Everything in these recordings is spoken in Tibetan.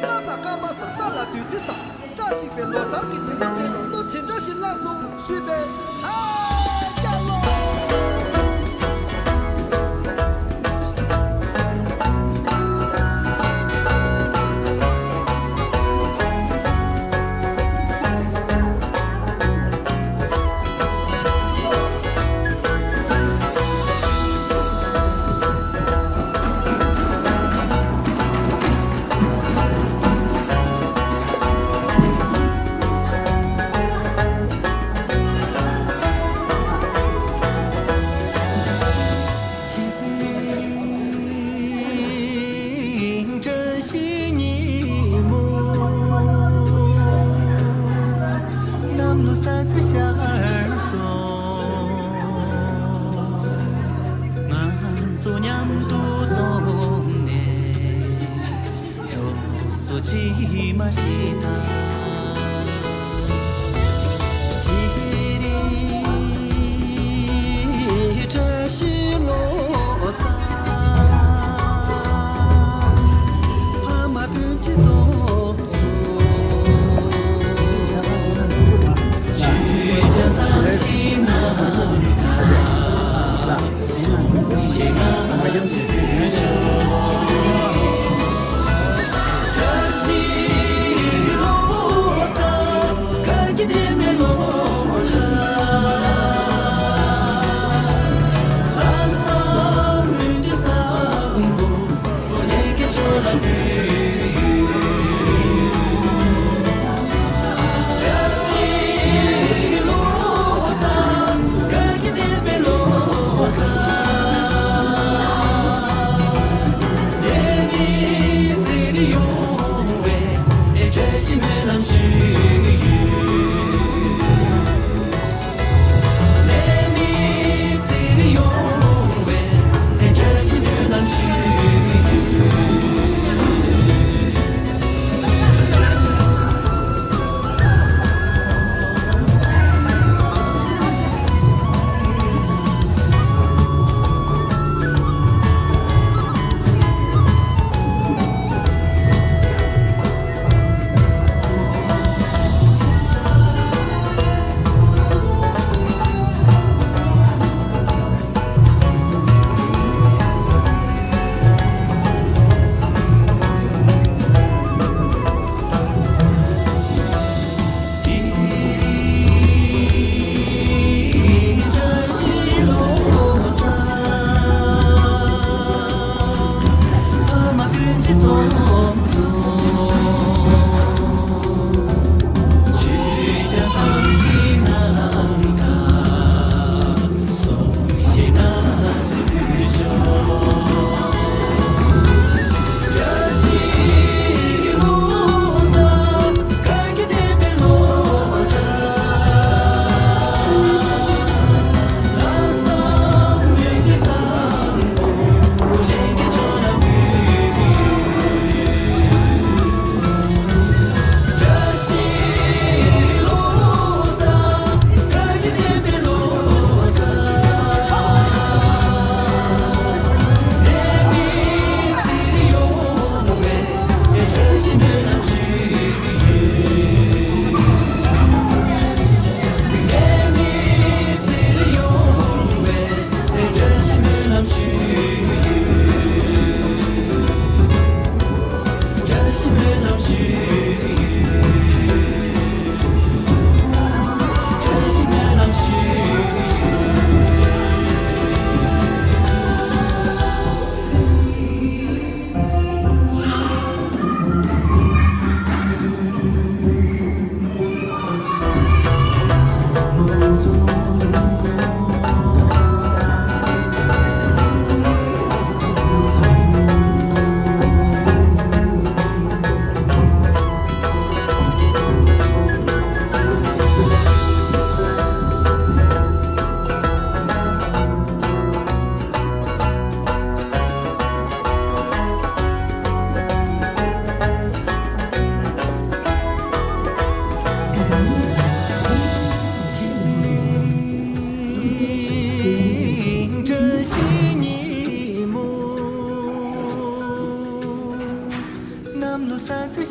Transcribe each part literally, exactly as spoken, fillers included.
གནམ་ལ་སྐར་མ་ཟག་ས་ལ་བདུད་རྩི་ཟག་བཀྲ་ཤིས་པའི་ལོ་གསར་གྱི་ཉིན་མོ་དེ་ལ་བློ་དེ་འདྲ་ཞིག་བླངས་སོང་ཞུས་པས། ཧ་ཀྱ་ལོ། བཀྲ་ཤིས་ཉིན་མོ། གནམ་ལོ་གསར་ཚེས་ཤར་སོང་། ང་ཚོ་མཉམ་དུ་འཛོམས་ནས། སོ་ཇི་མ་ཞིག་དང་། ཧི་རི། བཀྲ་ཤིས་ལོ་གསར། ཕ་མ་སྤུན་མཆེད་ཚོགས་སུ། ཆོས་ཆ་ཚང་ཞིག་ན།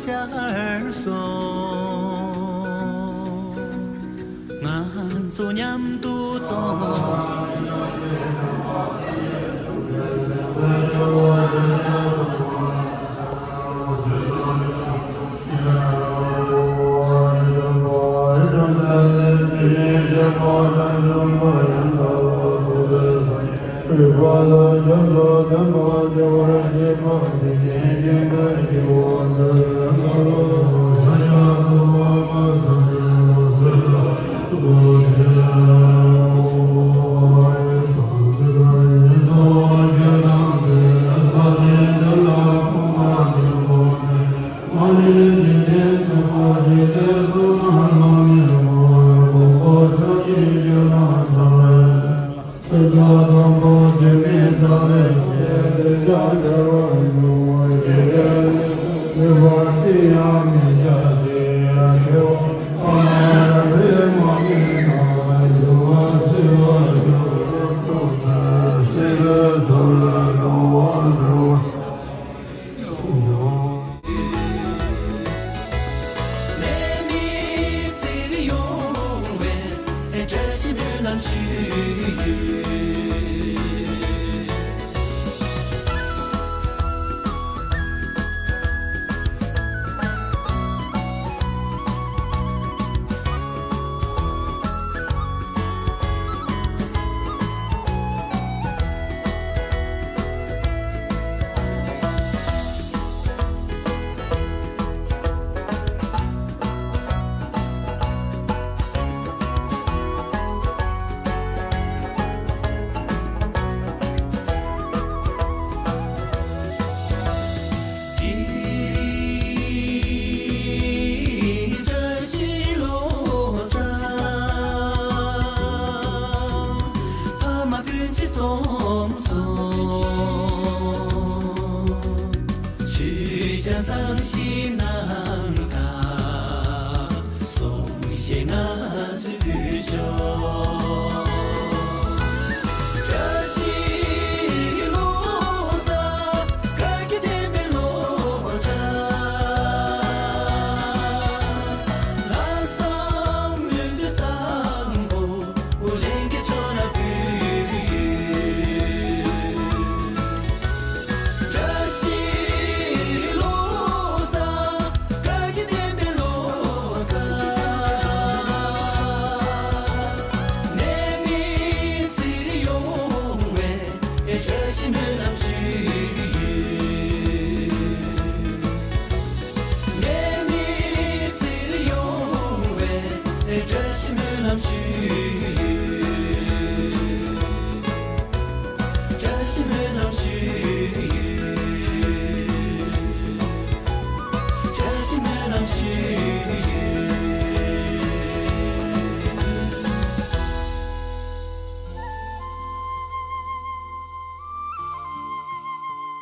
བསྐྱར་སོང་། ང་ཚོ་མཉམ་དུ་བཙོང་།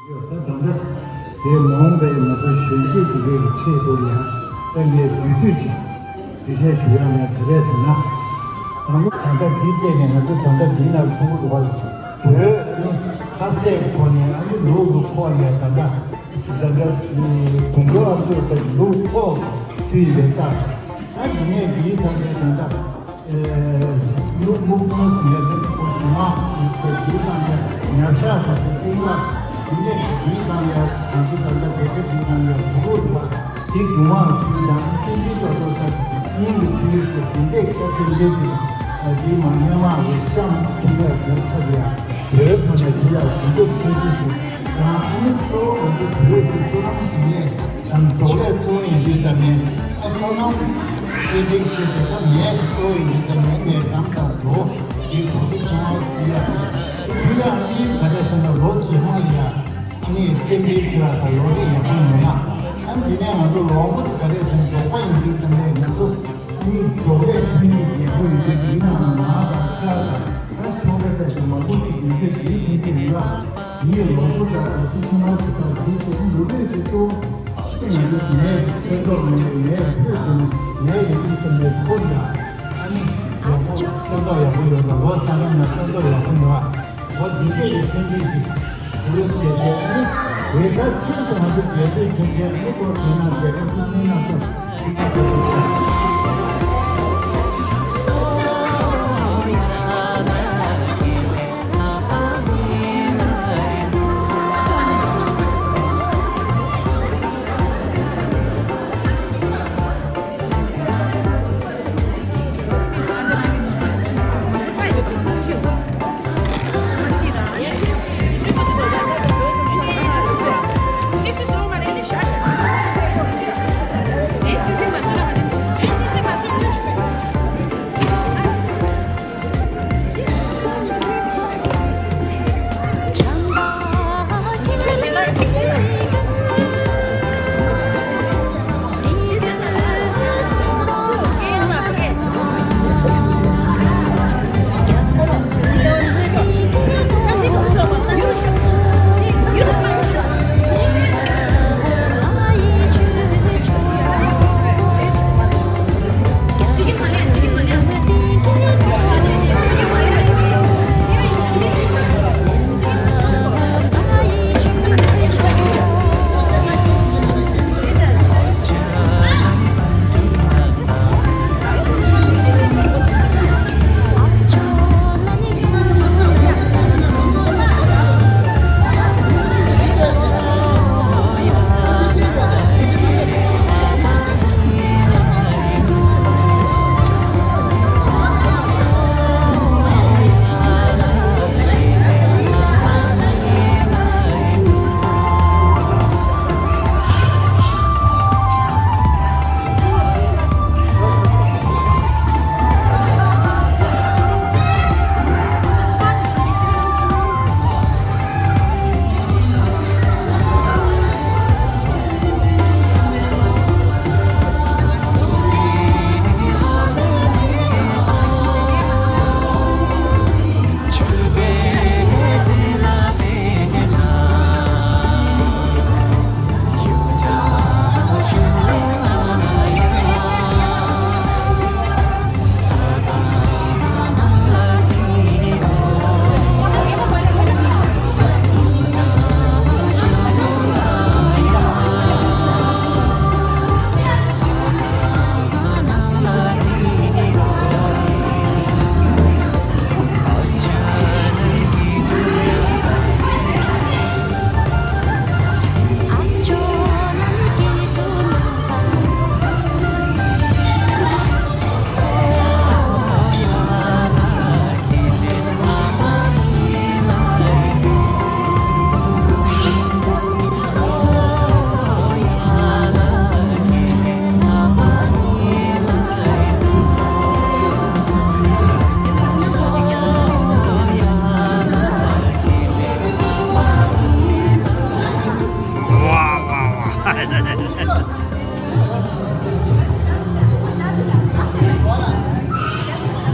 ད་ད་ལྟ་དེ་མ་འོངས་པའི་ང་ཚོ་གཞོན་སྐྱེས་ཀྱི་རིགས་ཀྱི་ཆེད་དུ་ཡང་ད་ངས་རྒྱུད་སྟོད་ཅིག་འགྲེལ་བཤད་ཞུ་ཡ་ནས་ག་རེ་ཟེར་ན། དང་པོ་ད་ལྟ་འདིའི་སྟེང་ནས་ང་ཚོ་ད་ལྟ་འདིའི་ནང་ཚོགས་འདུ་བར་བོད་ནི་ཁ་ཟས་ཁོ་ནས་ཨ་ནི་ལུག་གི་ཁོག་ནས་ད་ལྟ་ད་ལྟ་དུང་ཕོར་ཨ་ཚོས་ད་ལུག་ཁོག་ཚུད་ཡོད་ད། ཨ་ནི་ངས་འདིའི་ཐང་གའི་ད་ལྟ། ལུག་སྨུག་སྨུག་ཟིན་ཡ་དེ་ཚོ་ཞིམ་མ་ཞིག་ཏུ་འདུག་དང་ཡ་ཉར་ཤག་ས་ཚོ་ཏིང་ལ་འདི་འདྲས་ཞིག་འདུག་དང་ཡ་དང་ཚོ་དང་ད་དེ་ག་འདུག་དང་ཡ་གྲུ་གུ་ལ་དེ་རྒྱུ་མ་ཚུལ་དང་སེམས་ཅན་ལྟོ་ལྟོ་ས་སྙིང་གི་ཚུལ་ཚོ་དེ་འདྲས་ཀྱི་སེམས་ཅན་དེ་དེ་མ་སྙན་མ་རེ་བཤམས་ཐུབ་ཡ་དེ་ཚོ་ཡ་དེ་ཚོ་ནས་དེ་ཡ་གྲུ་གུ་ཚུལ་ཚུལ་ཞིག་དང་ཨ་ནི་གཙོ་བོ་ང་ཚོ་བོད་ཀྱི་བསོད་ནམས་ཞིག་ནས། དང་འགྲོ་བའི་གཙོ་བོ་ཡིན་དུས་ཙམ་ནས་ཨ་ཁོ་རང་སྐད་ཅིག་ཆེད་དུ་ད་ངས་གཙོ་བོ་ཡིན་དུས་ཙམ་ནས་ངས་དམ་དང་འགྲོ་ཞེས་གོ་རྒྱུ་ཚང་བ་ཞུ་ཡ། ཞུ་ཡ་ཨ་ནི་ག་རེ་ཟེར་ན་ལོ་རྗེས་མ་ཡ་ཨ་ནི་བསྟན་པའི་ཆོས་ལ་ད་ལོ་རེ་ཡག་པོ་ཡོང་ན་ཨ་ནི་དེ་ནས་ང་ཚོ་ལོ་ངོ་ག་རེ་ཟེར་ན་རྫོགས་པ་ཡིན་དུས་ཙམ་ནས་ང་ཚོ་ཨ་ནི་རྫོགས་པའི་མཐུན་གྱི་རྒྱལ་པོ་ཡིན་དུས་དེའི་ནང་ན་ང་དང་ཁ་དང་ཨ་ནི་ཚོགས་པའི་ཐད་དུ་མང་པོ་ཞིག་ཡོད་རྒྱུ་དེའི་མཐུན་གྱི་མི་ལ། ངས་ལོ་ཚོད་དང་ལོ་ཚོད་ཐུང་མ་ཞིག་དང་དེའི་ཚོད་འདུག་རེད་ཅེས་གཙོ་བོ་ངས་ངས་ཕན་ཐོགས་མེད་ངས་ཕན་ཐོགས་ངས་ཡིན་ཙམ་ནས་ཁོ་ཡ་ཨ་ནི་ཡག་པོ་ཕན་ཐོགས་ཡག་པོ་ཡོད་ལ་ལོ་ས་ག་ན་ཕན་ཐོགས་ཡག་པོ་ཡོད་ཨ་འོ་འདི་འདྲས་ཀྱི་ཕན་ཚུན་ཞིག་བུ་ལོ་བརྒྱད་བརྒྱད་ཨ་ནི་ དེ་ལྟར་ཕྱིར་དུ་མ་འདུག་རྒྱལ་སྲས་ཆོས་རྒྱལ་མི་བསྐོར་དོན་ན་རྒྱལ་ཁབ་རྣམ་གཉིས་ལ་སོགས།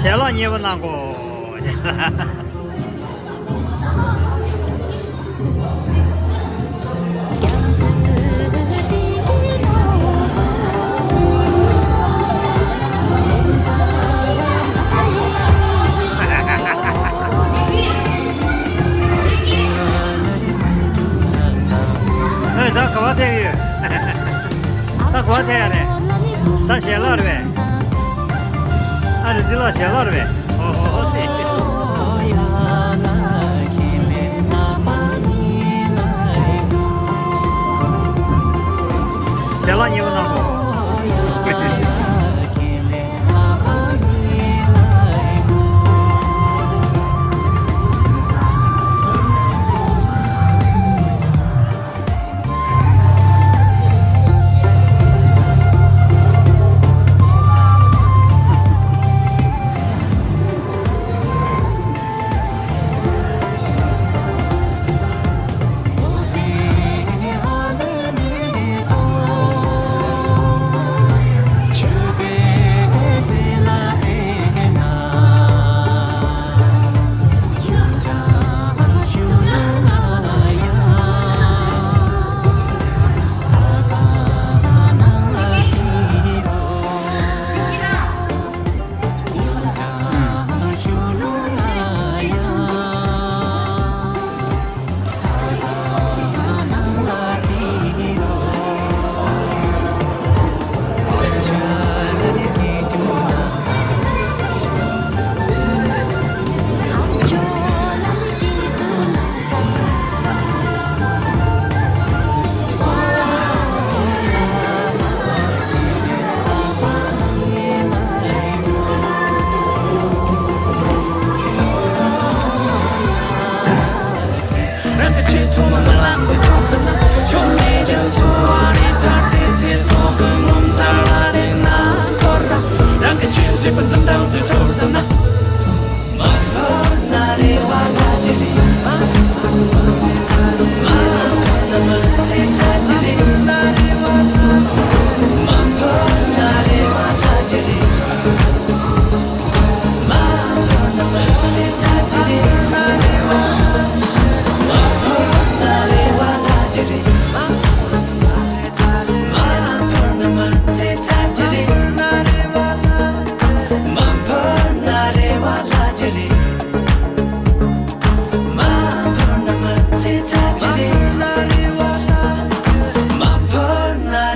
ཞལ་ལག་མཉེས་པོ་གནང་གོ། ཨེ། ད་ག་བ་ཐེབས་ཡོད། ད་ག་བ་ཐེབས་ཡ་རེད། ད་ཞལ་ལག་རེད་པས། ཨ་རེ། རྩིས་ལག་ཞལ་ལག་རེད་པས། ཨོ་ཧོ་ཧོ། ཞལ་ལག་མཉེས་པོ་གནང་གོ།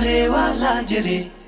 རེ་བ་ལྷག་རྒྱུ་རེད།